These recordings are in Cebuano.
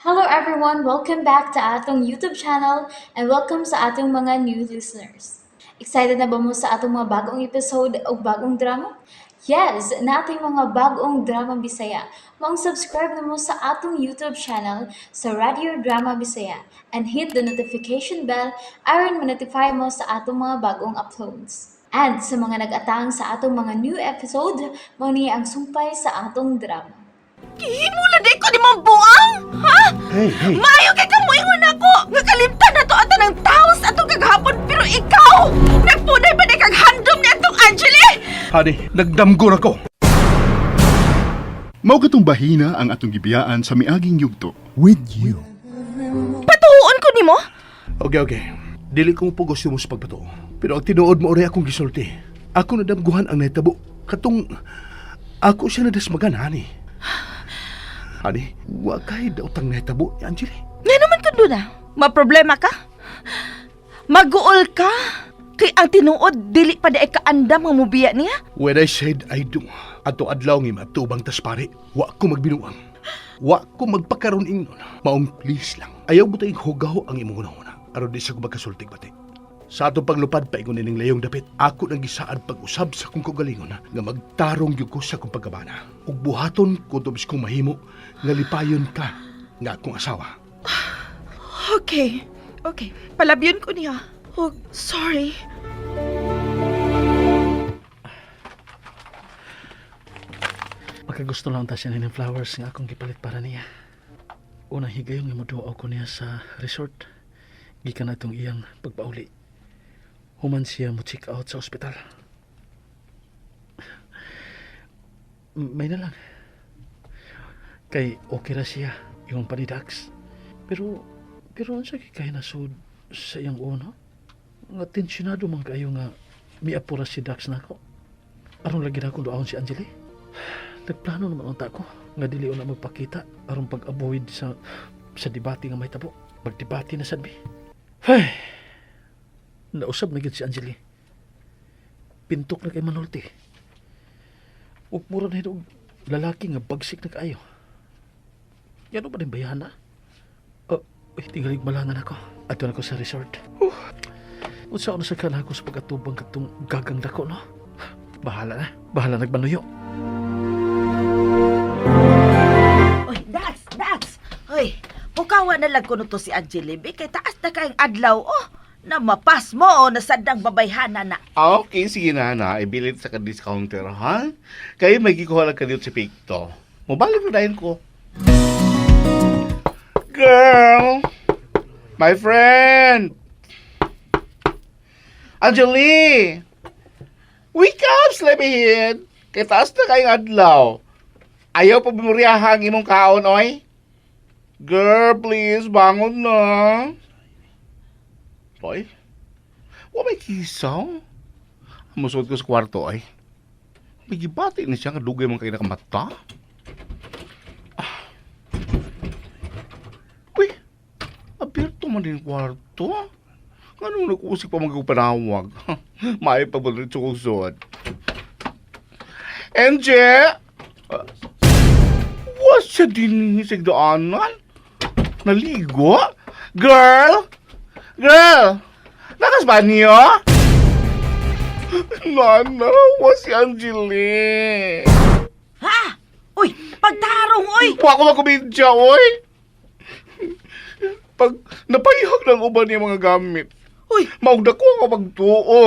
Hello everyone! Welcome back to atong YouTube channel and welcome sa atong mga new listeners. Excited na ba mo sa atong mga bagong episode o bagong drama? Yes, nating mga bagong drama Bisaya. Maong subscribe na mo sa atong YouTube channel sa Radio Drama Bisaya and hit the notification bell aron ma-notify mo sa atong mga bagong uploads. And sa mga nag-atang sa atong mga new episode, mao ni ang sumpay sa atong drama. Gihimo lang di ko ni mong buang! Ha? Hey, hey. Maayo kay kamuingon ako! Nga kalimtan na to ata ng tao sa atong kagahapon pero ikaw! Nagpunay ba ni kag handom ni atong Angeli? Honey, nagdamgo na ko. Mao katong bahina ang atong gibiyaan sa miaging yugto. With you. Patuon ko nimo? Okay, okay. Dili ko pugos mo sa pagpatuo. Pero ang tinuod mo ori akong gisulti. Ako nadamguhan ang nahitabo. Katong ako siya nadasmagan, honey. Honey, wa kay daotang nahitabo ni Angeli. Nga naman kundo na. Ma-problema ka? Maguol ka? Kay ang tinuod dili pa di ay kaandam nga mubiya niya? When I said I do, ato adlaw nga matubang tas pare, wa ko magbinuang. Wa ko magpakaroon ingnon. Maong please lang. Ayaw mo tayong hugaw ang imong hunahuna. Aron di sa ko magkasultig bati. Sa atong paglupad paingon nining layong dapit, ako nang gisaad pag-usab sa akong kaugalingon nga magtarong gyud ko sa akong pagkabana. Ug buhaton ko tubis kong mahimo nga lipayon ka nga akong asawa. Okay. Okay. Palabyon ko niya. Oh, sorry. Makagusto lang ta siya ng flowers nga akong gipalit para niya. Unang higayon nga moduo ko niya sa resort. Gikan na itong iyang pagpauli. Human siya mo check out sa ospital. May na lang. Kay okay ra siya yung panidax. Pero pero unsa kay kay nasud sa iyang uno? Nga tensyonado man kayo nga miapura si Dax nako. Aron lagi na akong duahon si Angeli. Nagplano naman unta ko nga dili na magpakita aron pag-avoid sa debate nga mahitabo. Magdebate na sad mi. Hey. Nausab na gyud si Angeli. Pintok na kay manulti. Ug mura na hinog lalaki nga bagsik na kaayo. Yan ba din bayahan na? Oh, uy, tingalig malangan ako. Ato na ko sa resort. Unsa na sa kana ako sa pag-atubang katong gagang dako, no? Bahala na. Bahala nagbanuyo. Oy, Dax, Dax. Oy, pukawa na lang kuno to si Angeli B. Kay taas na kayong adlaw, oh. Na mapas mo, oh, nasadang babayhana na. Ah, okay, sige na na. Ibilit sa ka-discounter, ha? Kayo may gikuha lang ka dito sa Picto. Mabalik na dahil ko. Girl! My friend! Anjali! Wake up, sleepyhead! Kay taas na kayong adlaw. Ayaw pa bumuriyaha ang imong kaon, oy. Girl, please, bangon na. Oy, wa may kisaw. Musuot ko sa kwarto ay. May gibati ni siya nga dugay man kay nakamata. Ah. Uy, abierto man din kwarto. Nganong nag-usik pa magkapanawag? May pabalik sa kong suot. MJ! Ah, What's siya din sa daanan? Naligo? Girl? Girl! Lakas ba niyo? Nana, wa si Angeli. Ha? Uy, pagtarong, oy. Wa ko magkumidya, oy. Pag napayhag ng uban niya mga gamit, Uy, maugda ko ako magtuo.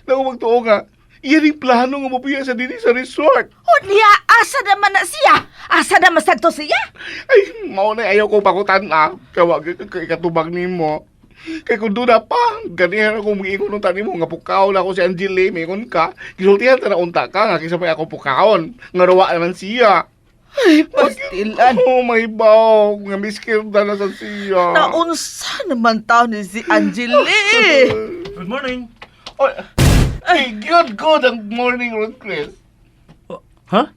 Naku magtuo nga, iyan yung plano nga mabuya sa dinhi sa resort. unya, asa naman na siya? Asa naman sad to siya? Ay, mao na ayaw ko pakutan ah. Kawag kay katubag nimo. Kay kung doon na pa, ganihan ako mag-ingon unta nimo nga pukaon ako si Angeli, mingon ka. Gisultihan ta na unta ka nga kinsa may ako pukaon. Nga ruwa naman siya. Ay, pastilan. Oh my baw, nga miskirda na sa siya. Naunsa naman tao ni si Angeli. Good morning. Oy, ay, good, good ang morning, Ron Chris. Oh, ha?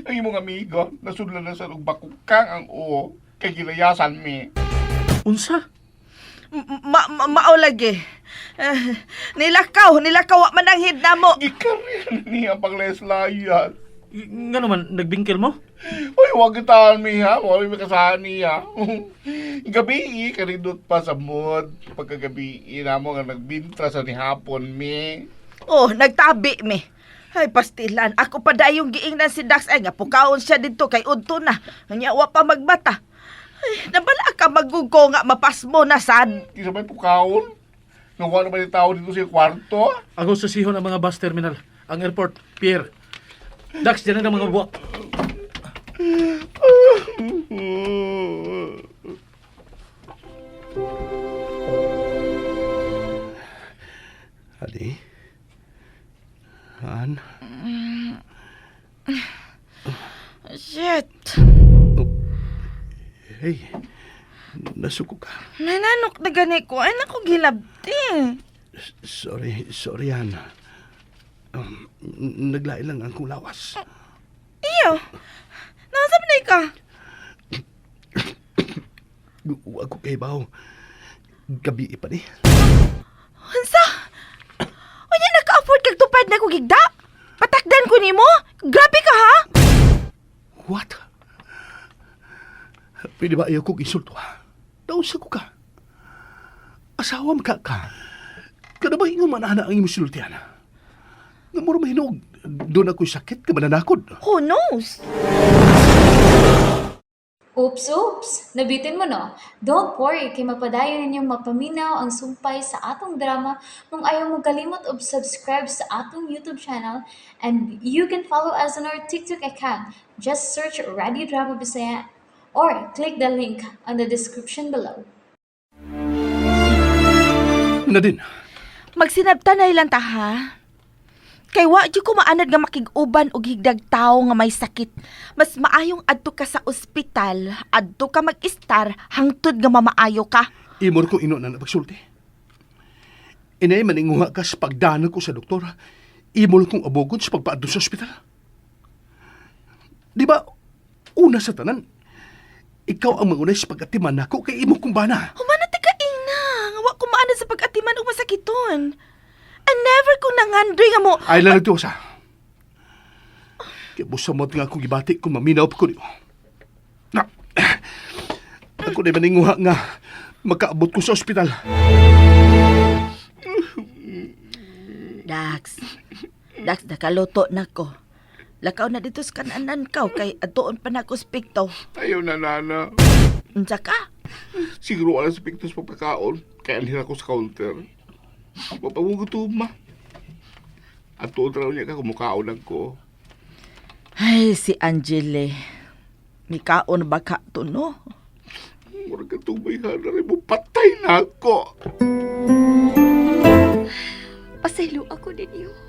Ang imong amigo, nasudlan na sa og bakukang ang uo kay gilayasan mi. Unsa? Ma ma mao lagi. Eh, nilakaw, nilakaw wa man ang hid namo. Gikarya na niya ang pangleslayan. Nga naman, nagbingkil mo? Uy, wag kita mi ha. Wala mi kasahan niya. Gabi, kanindot pa sa mood. Pagkagabi, namo nga nagbintra sa ni hapon mi. Oh, nagtabi mi. Ay, pastilan. Ako pa dayong giingnan si Dax ay nga pukaon siya dito kay udto na. Nya wa pa magbata. Ay, nabala ka magugo nga mapasmo na sad. Kisa may pukaon. Nga wala naman yung tao dito sa kwarto. Ako sa sihon ang mga bus terminal, ang airport, pier. Dax, dyan ang mga buwak. Adi? Han? Shit. Hey, nasuko ka. Nananok na gani ko. Ay, naku, gilabti. Sorry, sorry, Han. Naglain lang ang kong lawas. Iyo. Nasaan na ka? Huwag ko kay baw. Gabi pa ni. Unsa? Unya naka-afford kag tupad na ko gigda? Patakdan ko nimo? Grabe ka ha? What? Pwede ba ayaw kong insulto ha? Nausa ko ka. Asawa ka ka. Kada ba ingon man ana ang imong sultian? Nga mura mahinog, doon ako'y sakit ka mananakod. Who knows? Oops, oops! Nabitin mo no? Don't worry, kay mapadayon ninyong mapaminaw ang sumpay sa atong drama kung ayaw mo kalimot og subscribe sa atong YouTube channel, and you can follow us on our TikTok account. Just search Radio Drama Bisaya or click the link on the description below. Nadine, Magsinabtanay lang ta ha. Kay wa jud ko maanad nga makig-uban og higdag tawo nga may sakit. Mas maayong adto ka sa ospital, adto ka mag-istar hangtod nga mamaayo ka. Imor ko ino na napagsulti. Inay maninguha ka sa pagdana ko sa doktor. Imol kong abogod sa pagpaadto sa ospital. Di ba, una sa tanan, ikaw ang mangunay sa pag-atiman nako kay imo kong bana. Humana ti ka ina, nga wa ko maanad sa pag-atiman og masakiton. And never ko nangandoy nga mo. Ay lang nagtiwasa. Kaya busamot nga akong gibati kung maminaw pa ko niyo. Na, ako na maninguha nga makaabot ko sa ospital. Dax. Dax, nakaluto na ko. Lakaw na dito sa kananan ka kay atuon pa na ko spikto. Ayaw na, nana. Unsa ka? Siguro wala sa pictures pagpakaon. Kaya anhin ako sa counter. Mapamugutom ma. At tuon raw niya ka kumukaon ako. Ay, si Angele. Mikaon ba ka to, no? Murag ka tubay ha na rin mo. Patay na ako. Pasaylo ako ninyo.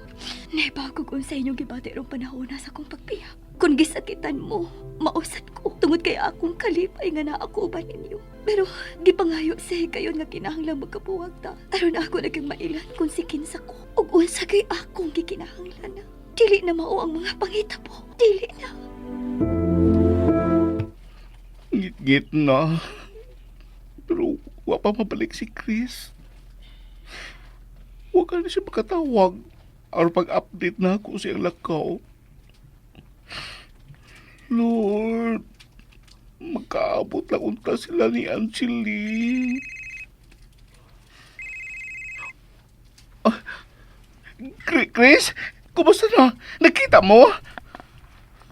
Naibago kung sa inyong gibati rong panahon sa akong pagbiya. Kung gisakitan mo, mausad ko. Tungod kay akong kalipay nga naa ako uban ninyo. Pero gipangayo sa higayon nga kinahanglan magkabuwag ta. Aron ako naging mailan kung si kinsa ko. Ug unsa kay akong gikinahanglan na. Dili na mao ang mga pangitabo. Dili na. Ngit-ngit na. Pero wa pa mabalik si Chris. Huwag ka na siya makatawag. Aron pag-update na ako siyang lakaw. Lord, makaabot lang unta sila ni Angeli. Ah, Chris, kumusta na? Nakita mo?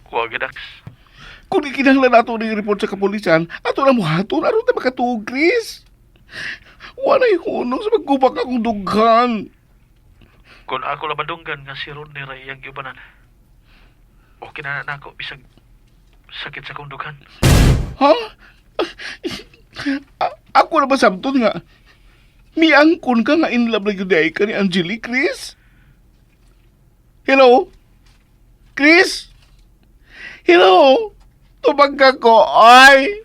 Huwag, Dax. Kung ikinahanglan nato ng report sa kapulisan, ato na mo haton, aron ta makatuog, Chris. Walay hunong sa maggubak akong dughan. Kung ako labadunggan nga si Rodney ra iyang giubanan. Okay na na ako bisag sakit sa akong dughan. Ha? Ako na ba sabton nga? Miangkon ka nga in love na gyud ay ka ni Angelique, Chris? Hello? Chris? Hello? Tubag ka ko, ay!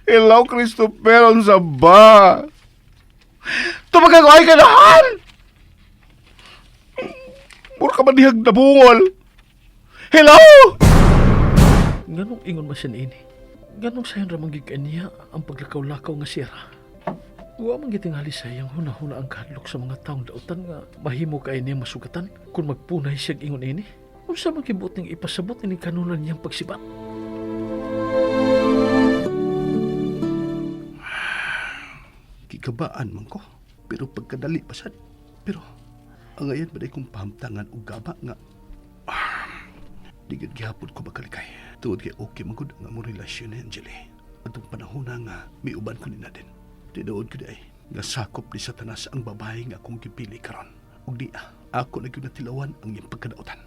Hello, Christopher, unsa ba? Tubag ka ko, ay kanahan! Mura ka man dihag nabungol. Hello? Nganong ingon man siya niini? Nganong sayon ra man gid kaniya ang paglakaw-lakaw nga sira? Wa man gitingali sa iyang hunahuna ang kahadlok sa mga taong dautan nga mahimo kay niya masugatan kung magpunay siya ingon ini. Unsa man kibuting ipasabot ini kanunan niyang pagsibat? Gikabaan man ko. Pero pagkadali pasad. Pero ang ayan ba kong pahamtangan og gaba nga di gid gihapon ko makalikay. Tungod kay okay man gud ang among relasyon ni Angeli. Atong panahon na nga miuban ko ni Nadine. Tinuod ko di ay nga sakop ni Satanas ang babae nga akong gipili karon. Ug di ako na gyud natilawan ang iyang pagkadautan.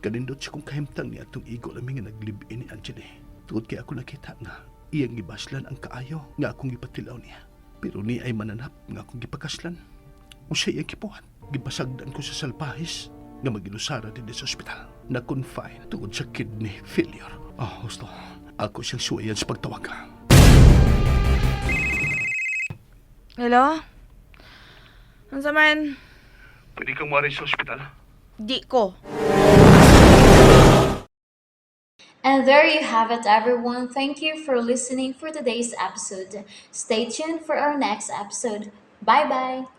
Kanindot siya kong kahimtang ni atong igo lami nga naglib-in ni Angeli. Tungod kay ako nakita nga iyang gibaslan ang kaayo nga akong gipatilaw niya. Pero ni ay mananap nga akong gipakaslan. Usa iyang kipuhan. Gipasagdan ko sa salpahis nga maginusara din sa ospital. Na-confine tungod sa kidney failure. Ah, husto. Ako siyang suwayan sa pagtawag. Hello? Unsa man? Pwede kang mari sa ospital? Di ko. And there you have it, everyone. Thank you for listening for today's episode. Stay tuned for our next episode. Bye bye.